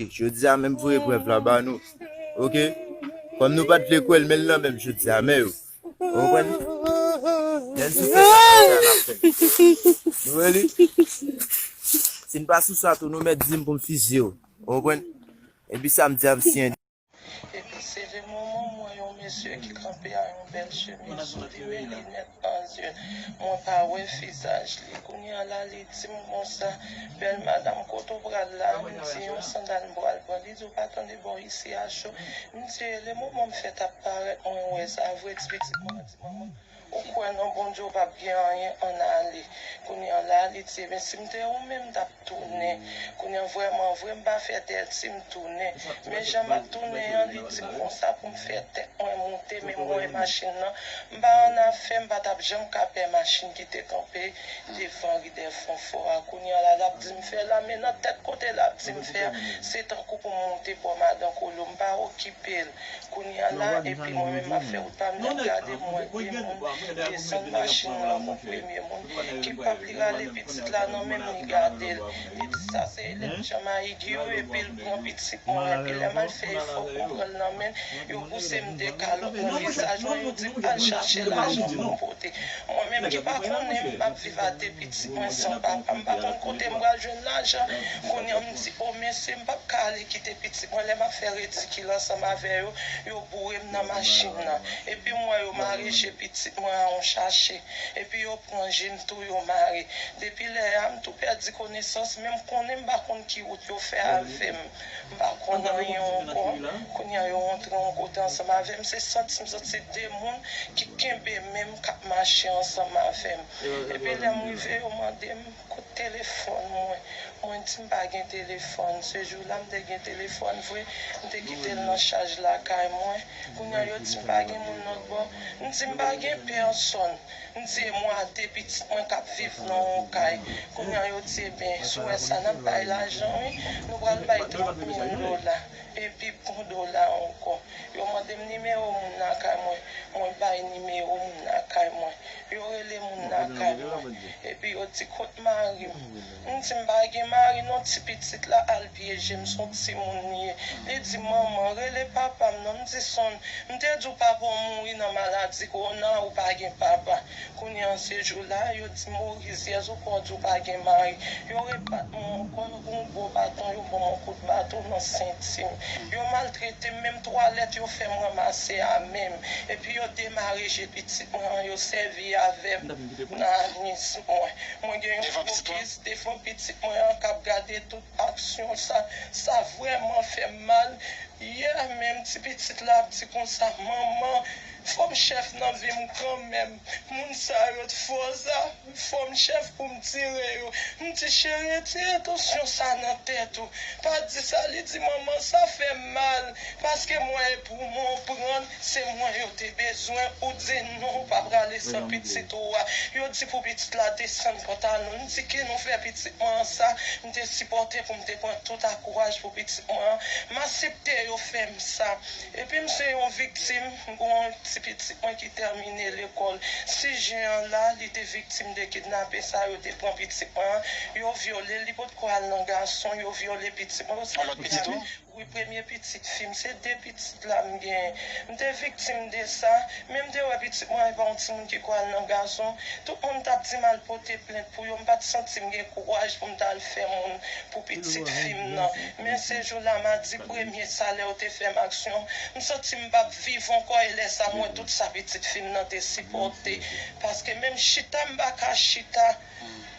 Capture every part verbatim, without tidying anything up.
Jodi a menm voye prèv la ba nou. Oke? Kòm nou pa t vle kwè l, men l nan menm jodi a, men yo. Ou konprann? Lè n sou fè sa, sa n ap fè. Nou wè li? Si n pa sou sa tou, nou mèt di m pou m fizye w. Ou konprann? Epi sa m di a m siyen. Epi se le moman m wè yon mesye ki kanpe a yon bèl chemiz sou li, men linèt nan zye. Mwen pa wè vizaj li. Kounye a la, li di m konsa, bèl madanm, kote w pral la? M di, yon sandal m pral pran. Li di, w pa tande bò isi a cho? M di, e le moman m fèt ap parèt, mwen wè sa vre. Ti pitit mwen an di, manman, ou kwè nan Bondye, w p ap gen anyen, ann ale. Kounye a la, li di, ebyen, si m te ou menm, m t ap tounen. Kounye a, vrèman vre, m pa fè tèt si m tounen. Men jan m ap tounen an, li di m konsa pou m fè tèt mwen moute, men m wè machin nan. M pa annafè, m pa t ap janm ka pè machin ki te kanpe devan Ridèfonfò a. Kounye a la, l ap di m fè la, men nan tèt kote l ap di m fè a, se tankou pou m moute bò Madan Kolo. M pa okipe l. Kounye a la, epi mwen menm m ap fè wout pa m, l ap gade m, mwen de moun desann machin nan, mwen premye moun ki p ap li rale pitit la nan men m, li gade l. Li di, sa se elèv Jean Marie Guy wi, epi l pran pitit mwen, epi lè m al fè efò pou m pran l nan men l, yo pouse m dekalòk nan vizaj mwen, yo di m al chache lajan pou m pote. Mwen menm ki pa konnen m ap viv a de pitit mwen san papa, m pa konn kote m pral jwenn lajan. Kounye a m di, o mesye, m p ap ka ale kite pitit mwen, lè m ap fè ridikil ansanm avè yo, yo boure m nan machin nan. Epi m wè yo mare je pitit mwen a yon chache. Epi yo pran je m tou, yo mare. Depi lè a, m tou pèdi konesans, men m konnen m pa konn ki wout yo fè avè m. M pa konn anyen ankò. Kounye a, yo antre yon kote ansanm avè m. Se santi m santi de moun ki kenbe men m, k ap mache ansanm avè m. Epi lè m rive, yo mande m, kot telefòn mwen? Mwen di m pa gen telefòn. Se jou la m te gen telefòn vre, m te kite l nan chaj lakay mwen. Kounye a yo di m pa gen moun lòt bò. M di m pa gen pèsòn. M di e mwen a de pitit mwen k ap viv nan yon kay. Kounye a yo di ebyen, si w wè sa n ap bay lajan wi, nou pral bay trant mil dola. Epi bon dola ankò. Yo mande m nimewo moun lakay mwen. Mwen bay nimewo moun lakay mwen. Yo rele moun lakay mwen. Epi yo di, kot mari m? M di, m pa gen mari non, ti pitit la al pyeje m, s on timoun li ye. Li di, manman, rele papa m non. M di, son, m te di w papa w mouri nan maladi kowona, ou pa gen papa. Kounye a, se jou la, yo di m, o rizyèz, ou kwè w di w pa gen mari. Yo rebat mwen ankò, yo pran yon gwo baton, yo ban m yon kout baton nan senti m. Yo maltrete m, menm twalèt yo fè m ranmase a men m. Epi yo demare je pitit mwen an, yo sèvi avè m nan anis mwen. Mwen gen yon blokis devan pitit mwen an k ap gade tout aksyon sa. Sa vrèman fè m mal. Yè menm, ti pitit la ap di konsa, manman, fò m chèf nan vi m kanmenm. Moun sa yo t fò sa. Fò m chèf pou m tire yo. M di, cheri, retire tansyon sa nan tèt ou. Pa di sa. Li di, manman, sa fè m mal. Paske mwen e poumon w pran, se mwen yo te bezwen. Ou di non, ou pa prale san pitit ou a. Yo di pou pitit la desann pantalon. M di, ki nou fè pitit mwen an sa? M te sipòte pou m te pran tout akouraj pou pitit mwen an. M aksepte yo fè m sa. Epi m se yon viktim, m gen yon ti pitit mwen ki tèmine lekòl. Sis jen an la, li te viktim de kidnape sa, yo te pran pitit mwen an, yo vyole l, li potko al nan gason, yo vyole pitit mwen, yo sa kidnape. Wi, premye pitit fi m, se de pitit la m genyen. M te viktim de sa, men m te wè pitit mwen e pa yon timoun ki ko al nan gason. Tout moun t ap di m al pote plent pou yo, m pa t santi m gen kouraj pou m t al fè moun pou pitit fi m nan. Men se jou la m a di premye salè yo te fè m aksyon, m santi m p ap viv ankò, e lè sa m wè tout sa pitit fi m nan te sipòte. Paske menm chita m pa ka chita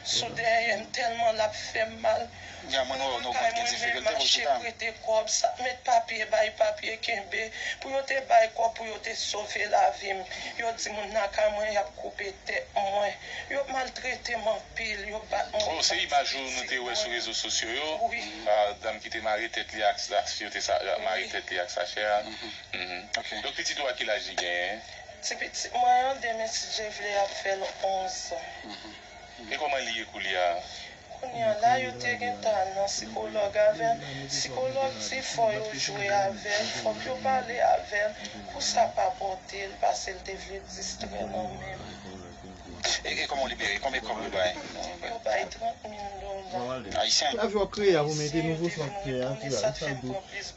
sou dèyè m tèlman l ap fè m mal. Lakay mwen menm mache prete kòb, sa met papye bay papye kenbe, pou yo te bay kòb pou yo te sove lavi m. Yo di moun lakay mwen y ap koupe tèt mwen. Yo maltrete m anpil, yo bat mwen. Oh, se imaj ou nou te wè sou rezo sosyo yo. Wi. Ah, dam ki te mare tèt li ak, ak, yo te sa, mare tèt li ak sachè a. Mhm. Donk, pitit ou a ki laj li genyen? Ti pitit mwen an, demen si Dye vle, ap fè l onz an. E kòman li ye koulye a? Kounye a la, yo te gentan al nan sikològ avè l. Sikològ di fò yo jwe avè l, fòk yo pale avè l pou sa pa pòte l, paske l te vle distrè nan men m. E, e kòman w libere? Konbyen kòb yo bay? Yo bay trant mil dola. Ayisyen? Chak jou w ap kreye, w ap mete nouvo son k fè a, ti a, sa dou. Si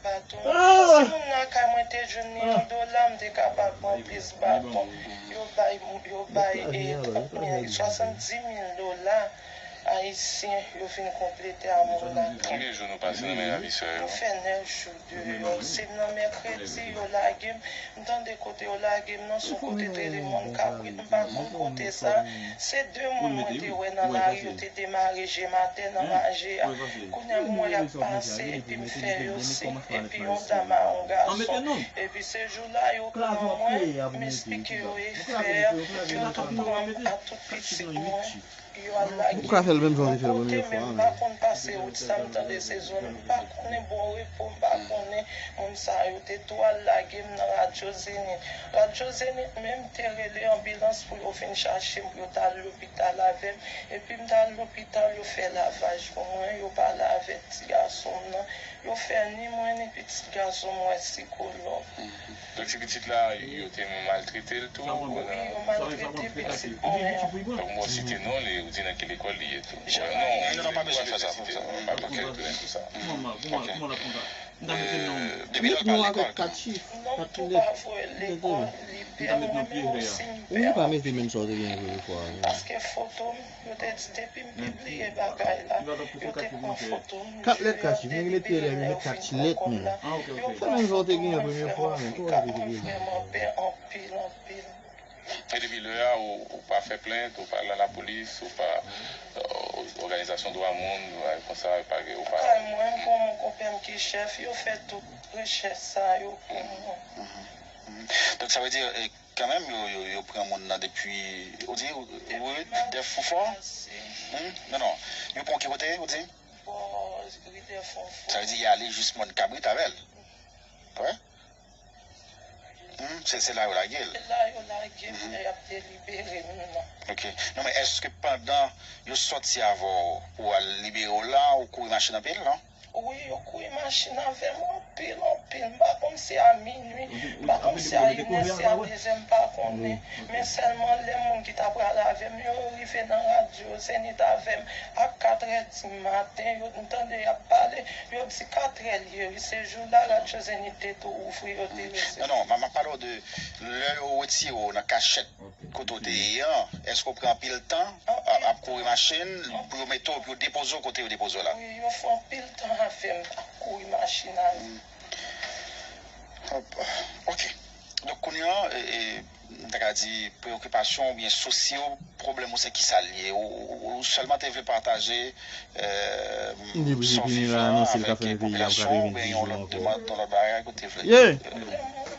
moun lakay mwen te jwenn yon dola, m te kapab pran plis baton. Yo bay, yo bay e, trant mil, swasanndis mil dola ayisyen, yo vin konplete a moun lakay. Konbyen jou nou pase nan men ravisè yo? Nou fè nèf jou deyò. Se nan mèkredi yo lage m. M tande kote yo lage m nan, se yon kote te rele Mòn Kabrit. M pa konn kote sa. Se de moun mwen te wè nan lari, yo te demare je maten nan raje a. Kounye a m wè y ap pase, epi m fè yo siy, epi yon dam a yon gason. Epi se jou la yo pran mwen, m esplike yo efè a, yo tou pran m ak tout pitit mwen. Yo al lage m. Kote menm m pa konn pase wout sa, m tande se zòn, m pa konnen Bon Repo, m pa konnen moun sa yo te tou al lage m nan Radyo Zenith. Radyo Zenith menm te rele anbilans pou yo vin chache m, pou yo t al lopital avè m. Epi m t al lopital, yo fè lavaj pou mwen, yo pale avèk ti gason m nan. Yo fè ni mwen ni pitit gason m wè sikològ. Donk ti pitit la, yo te maltrete l tou? Wi, yo maltrete pitit mwen an. Donk mwen site non li, ou di nan ki lekòl li ye tou? Non, non, non, pa bezwen fè sa, pa fè sa. Pa fè l tounen pou sa. Ok. Depi lè l pa al lekòl tou? Non, m tou pa voye l lekòl, li pè mwen, menm si m pè anpil. Ou pa mete menm sa w te gen premye fwa a. Paske foto m, yo te di depi m pibliye bagay la, yo te pran foto m, m jwe yo, delibere lè yo fin pran kòb la. Yo pran foto m, yo fè mwen vrèman pè anpil, anpil. E depi lè a, ou, ou pa fè plent, ou pa al nan lapolis, ou pa, òganizasyon dwa moun, bagay konsa, ou pa. Kay mwen, m gon mon konpè m ki chèf, yo fè tout rechèch sa yo pou mwen. Donk sa vle di, kanmenm, yo, yo, yo pran moun nan depi, ou di, rue Dèfonfò? Non, non, yo pran ki kote, ou di? Bò rue Dèfonfò. Sa vle di, y ale jis Mòn Kabrit avè l? Wi. Hmm, se, se la yo lage l. Se la yo lage m, lè y ap delibere m nan. Ok. Non, men èske pandan yo sòti avè w pou al libere w la, ou kouri machin anpil, non? Wi, yo kouri machin avè m anpil, anpil. M pa konn si a minui, m pa konn si a inè, si a dezè, m pa konnen. Men sèlman lè moun ki ta pral avè m yo rive nan radyo Zenith avè m a katrè di maten, yo, m tande y ap pale, yo di katrè l ye wi, se jou la radyo Zenith te tou ouvri, yo te resevwa. Non, non, m ap pale w de lè yo retire w nan kachèt kote w te ye an, èske w pran anpil tan ap kouri machin pou yo mete w, pou yo depoze w kote yo depoze w la? Wi, yo fè anpil tan avè m ap kouri machin avè m. Ok. Donk kounye a, m ta ka di, preyokipasyon w oubyen sousi w, pwoblèm ou se kisa l ye? Ou, ou, ou sèlman te vle pataje sa w viv lan avèk popilasyon oubyen yon lòt demann, yon lòt bagay ke w te vle?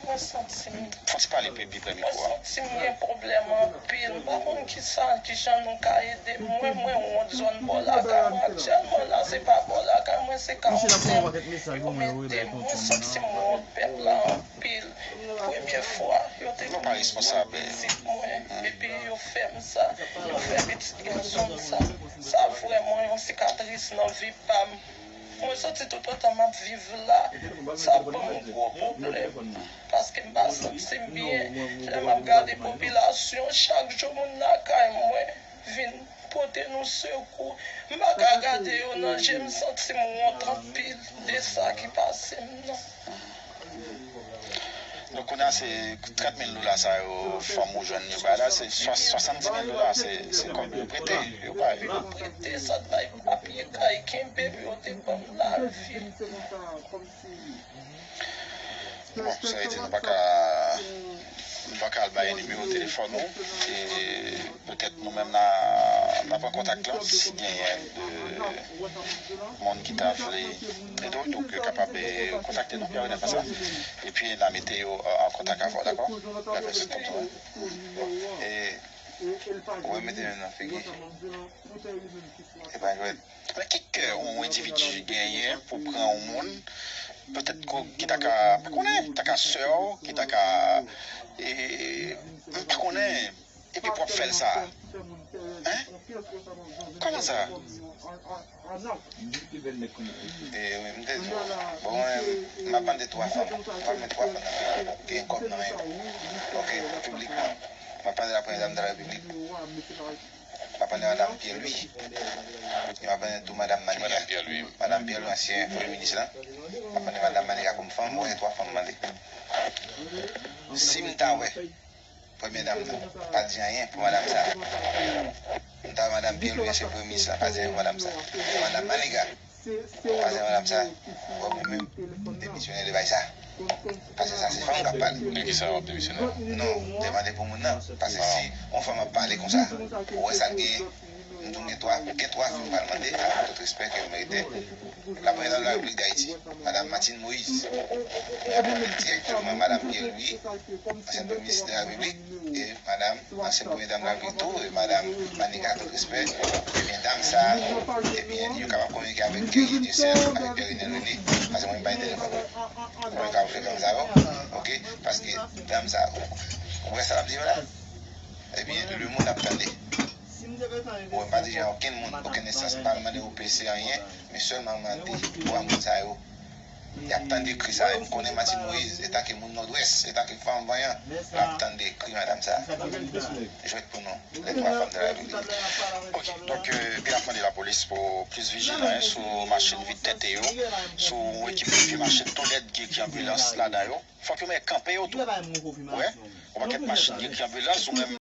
Mwen santi m. Fò w ti pale pi, pi pre mikwo a. Mwen santi m gen pwoblèm anpil. M pa konn kisa, kijan nou ka ede m. Mwen, mwen wont zòn bò lakay mwen. Aktyèlman la, se pa bò lakay mwen, se Kawousèl yo mete m. Mwen santi m wont pèp la anpil. Premye fwa, yo te vin pran pitit mwen, epi yo fè m sa. Yo fè pitit gason m sa. Sa vrèman yon sikatris nan vi pa m. Mwen santi toutotan m ap viv la, sa ban m gwo pwoblèm. Paske m pa santi m byen. Lè m ap gade popilasyon, chak jou moun lakay mwen vin pote nou sekou. M pa ka gade yo nan je, m santi m wont anpil de sa ki pase m nan. Donk kounye a se trant mil dola sa yo fanm ou jwenn yo bay la, se swasanndis mil dola, se, se kòb yo prete, yo bay. Yo prete, sa t bay papye kay kenbe pou yo te ban m lavi. Bon, sa vle di nou pa ka, nou pa ka al bay nimewo telefòn ou, e petèt nou menm n a, n a pran kontak lan, si genyen de moun ki ta vle ede w, donk yo kapab, e, kontakte nou, Pierre René François, epi n a mete yo, e, an kontak avè w, dakò? Dakò, se tankou, e, ou remete menm nan figi. E pa jwèt. Men ki kè yon endividi genyen pou pran yon moun, petèt ki ta ka, pa konnen, ta ka sè w, ki ta ka, e, m pa konnen, epi pou w ap fè l sa? Hein? Kòman sa? E, wi, m te di w, bon, mwen, m ap mande twa fanm, m ap mande twa fanm nan gen kòb nan men yo. Ok, piblikman. M ap mande la premyè dam de la repiblik. M ap mande madanm Pierre Louis. E m ap mande tou madanm Maniga. Madanm Pierre Louis. Madanm Pierre Louis, ansyen premye minis lan. M ap mande madanm Maniga kòm fanm, wè se twa fanm m mande. Si m ta wè premyè dam nan pa di anyen pou madanm sa, m ta wè madanm Pierre Louis, ansyen premye minis lan, pa di anyen pou madanm sa. Madanm Maniga, pa di anyen madanm sa. Wè mwen menm, m demisyone de bay sa. Paske sa se fanm k ap pale. De kisa w ap demisyone? Non, m te mande pou moun nan. Paske si yon fanm ap pale konsa, ou wè sa l genyen. M tou gen twa, gen twa fi m pral mande, avèk tout respè ke yo merite. La premyè dam de la Repiblik Dayiti, madanm Martine Moïse. M ap mande direktèman madanm Pierre Louis, ansyen premye minis de la Repiblik, e madanm, ansyen premye dam de la Repiblik tou, e madanm Maniga, tout respè. Ebyen, dam sa a, ebyen, yo kapab kominike avèk Guerrier Dieuseul, avèk Pierre Renel René, paske mwen m pa gen telefòn. Mwen ka vle dam sa yo, ok? Paske dam sa, ou wè sa l ap di yo la? Ebyen, lemonn ap tande. Ou wè, m pa di jan okenn moun, okenn enstans, m pa mande O P C anyen, men sèlman m mande pou moun sa yo. Y ap tande kri sa, e m konnen Martine Moïse, etanke moun Nòdwès, etanke fanm vanyan, l ap tande kri madanm sa. Jwèt pou nou, les trois femmes de la République. Ok, donk, euh, epi n ap mande lapolis pou plis vijilan sou machin vid tente yo, sou ekip ki machin tou nèt, gen ki anbilans ladan yo. Fòk yo mèt kanpe yo tou. Ou wè, yon pakèt machin gen ki anbilans, ou menm